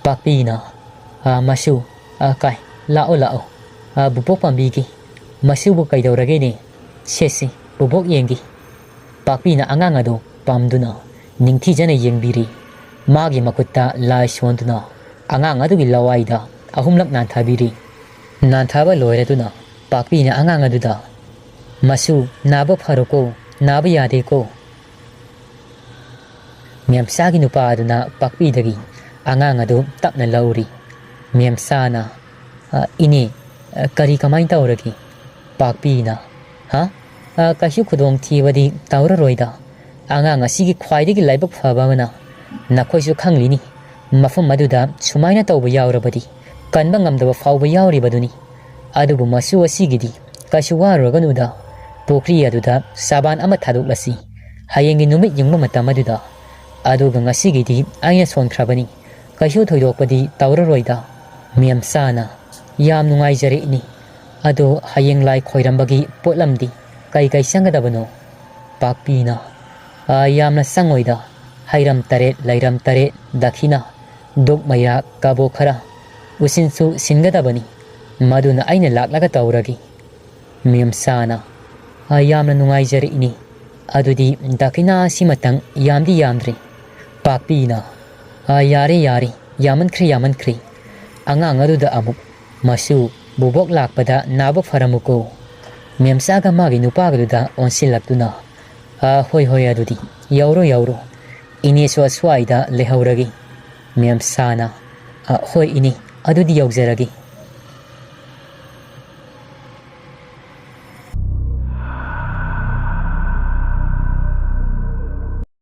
ꯄꯥꯛꯄꯤꯅ, "ꯑ, ꯃꯁꯨ, ꯑ, ꯀꯥꯏ, ꯂꯥꯛꯑꯣ, ꯂꯥꯛꯑꯣ꯫ ꯑ, ꯕꯨꯕꯣꯛ ꯄꯥꯝꯕꯤꯒꯦ꯫ ꯃꯁꯤꯕꯨ ꯀꯩꯗꯧꯔꯒꯦꯅꯦ? ꯁꯦ, ꯁꯦ, ꯕꯨꯕꯣꯛ ꯌꯦꯡꯒꯦ꯫" ꯄꯥꯛꯄꯤꯅ ꯑꯉꯥꯡ ꯑꯗꯨ ꯄꯝꯗꯨꯅ ꯅꯤꯡꯊꯤꯖꯅ ꯌꯦꯡꯕꯤꯔꯤ꯫ ꯃꯥꯒꯤ ꯃꯈꯨꯠꯇ ꯂꯥꯏ ꯁꯣꯟꯗꯨꯅ ꯑꯉꯥꯡ ꯑꯗꯨꯒꯤ ꯂꯋꯥꯏꯗ ꯑꯍꯨꯝꯂꯛ ꯅꯥꯟꯊꯕꯤꯔꯤ꯫ ꯅꯥꯟꯊꯕ ꯂꯣꯏꯔꯗꯨꯅ ꯄꯥꯛꯄꯤꯅ ꯑꯉꯥꯡ ꯑꯗꯨꯗ, "ꯃꯁꯨ, ꯅꯥꯕ ꯐꯔꯣꯀꯣ, ꯅꯥꯕ ꯌꯥꯗꯦꯀꯣ꯫" ꯃꯦꯝꯆꯥꯒꯤ ꯅꯨꯄꯥ ꯑꯗꯨꯅ ꯄꯥꯛꯄꯤꯗꯒꯤ ꯑꯉꯥꯡ ꯑꯗꯨ ꯇꯞꯅ ꯂꯧꯔꯤ꯫ ꯃꯦꯝꯆꯥꯅ, "ꯑ, ꯏꯅꯦ, ꯑ, ꯀꯔꯤ ꯀꯃꯥꯏꯅ ꯇꯧꯔꯒꯦ?" ꯄꯥꯛꯄꯤꯅ, "ꯍꯥ? ꯑ, ꯀꯩꯁꯨ ꯈꯨꯗꯣꯡꯊꯤꯕꯗꯤ ꯇꯧꯔꯔꯣꯏꯗ꯫ ꯑꯉꯥꯡ ꯑꯁꯤꯒꯤ ꯈ꯭ꯋꯥꯏꯗꯒꯤ ꯂꯥꯏꯕꯛ ꯐꯕ ꯑꯃꯅ ꯅꯈꯣꯏꯁꯨ ꯈꯪꯂꯤꯅꯤ, ꯃꯐꯝ ꯑꯗꯨꯗ ꯁꯨꯃꯥꯏꯅ ꯇꯧꯕ ꯌꯥꯎꯔꯕꯗꯤ, ꯀꯟꯕ ꯉꯝꯗꯕ ꯐꯥꯎꯕ ꯌꯥꯎꯔꯤꯕꯗꯨꯅꯤ꯫ ꯑꯗꯨꯕꯨ ꯃꯁꯨ ꯑꯁꯤꯒꯤꯗꯤ ꯀꯩꯁꯨ ꯋꯥꯔꯨꯔꯒꯅꯨꯗ, ꯄꯨꯈ꯭ꯔꯤ ꯑꯗꯨꯗ ꯁꯥꯕꯥꯟ ꯑꯃ ꯊꯥꯗꯣꯛꯂꯁꯤ꯫ ꯍꯌꯦꯡꯒꯤ ꯅꯨꯃꯤꯠ ꯌꯨꯡꯕ ꯃꯇꯝ ꯑꯗꯨꯗ꯫ ꯑꯗꯨꯒ ꯉꯁꯤꯒꯤꯗꯤ ꯑꯩꯅ ꯁꯣꯟꯈ꯭ꯔꯕꯅꯤ, ꯀꯩꯁꯨ ꯊꯣꯏꯗꯣꯛꯄꯗꯤ ꯇꯧꯔꯔꯣꯏꯗ꯫" ꯃꯦꯝꯆꯥꯅ, "ꯌꯥꯝ ꯅꯨꯡꯉꯥꯏꯖꯔꯦ ꯏꯅꯦ꯫ ꯑꯗꯣ ꯍꯌꯦꯡ ꯂꯥꯏ ꯈꯣꯏꯔꯝꯕꯒꯤ ꯄꯣꯠꯂꯝꯗꯤ ꯀꯩ ꯀꯩ ꯆꯪꯒꯗꯕꯅꯣ?" ꯄꯥꯛꯄꯤꯅ, "ꯑ, ꯌꯥꯝꯅ ꯆꯪꯉꯣꯏꯗ꯫ ꯍꯩꯔꯝ ꯇꯔꯦꯠ, ꯂꯩꯔꯝ ꯇꯔꯦꯠ, ꯗꯈꯤꯅꯥ, ꯗꯨꯛ ꯃꯌꯥ, ꯀꯕꯣꯛ ꯈꯔ, ꯎꯁꯤꯟꯁꯨ ꯁꯤꯟꯒꯗꯕꯅꯤ꯫ ꯃꯗꯨꯅ ꯑꯩꯅ ꯂꯥꯛꯂꯒ ꯇꯧꯔꯒꯦ꯫" ꯃꯦꯝꯆꯥꯅ, "ꯑ, ꯌꯥꯝꯅ ꯅꯨꯡꯉꯥꯏꯖꯔꯦ ꯏꯅꯦ꯫ ꯑꯗꯨꯗꯤ ꯗꯈꯤꯅꯥ ꯑꯁꯤꯃꯇꯪ, ꯌꯥꯝꯗꯤ ꯌꯥꯝꯗ꯭ꯔꯦ꯫" ꯄꯥꯛꯄꯤꯅ, "ꯑ, ꯌꯥꯔꯦ, ꯌꯥꯔꯦ, ꯌꯥꯝꯃꯟꯈ꯭ꯔꯦ, ꯌꯥꯝꯃꯟꯈ꯭ꯔꯦ꯫" ꯑꯉꯥꯡ ꯑꯗꯨꯗ ꯑꯃꯨꯛ, "ꯃꯁꯨ, ꯕꯨꯕꯣꯛ ꯂꯥꯛꯄꯗ ꯅꯥꯕ ꯐꯔꯝꯃꯨꯀꯣ꯫" ꯃꯦꯝꯆꯥꯒ ꯃꯥꯒꯤ ꯅꯨꯄꯥꯒꯗꯨꯗ ꯑꯣꯟꯁꯤꯜꯂꯛꯇꯨꯅ, "ꯑ, ꯍꯣꯏ, ꯍꯣꯏ, ꯑꯗꯨꯗꯤ ꯌꯧꯔꯣ, ꯌꯧꯔꯣ꯫ ꯏꯅꯦꯁꯨ ꯑꯁ꯭ꯋꯥꯏꯗ ꯂꯩꯍꯧꯔꯒꯦ꯫" ꯃꯦꯝꯆꯥꯅ, "ꯑ, ꯍꯣꯏ ꯏꯅꯦ, ꯑꯗꯨꯗꯤ ꯌꯧꯖꯔꯒꯦ꯫"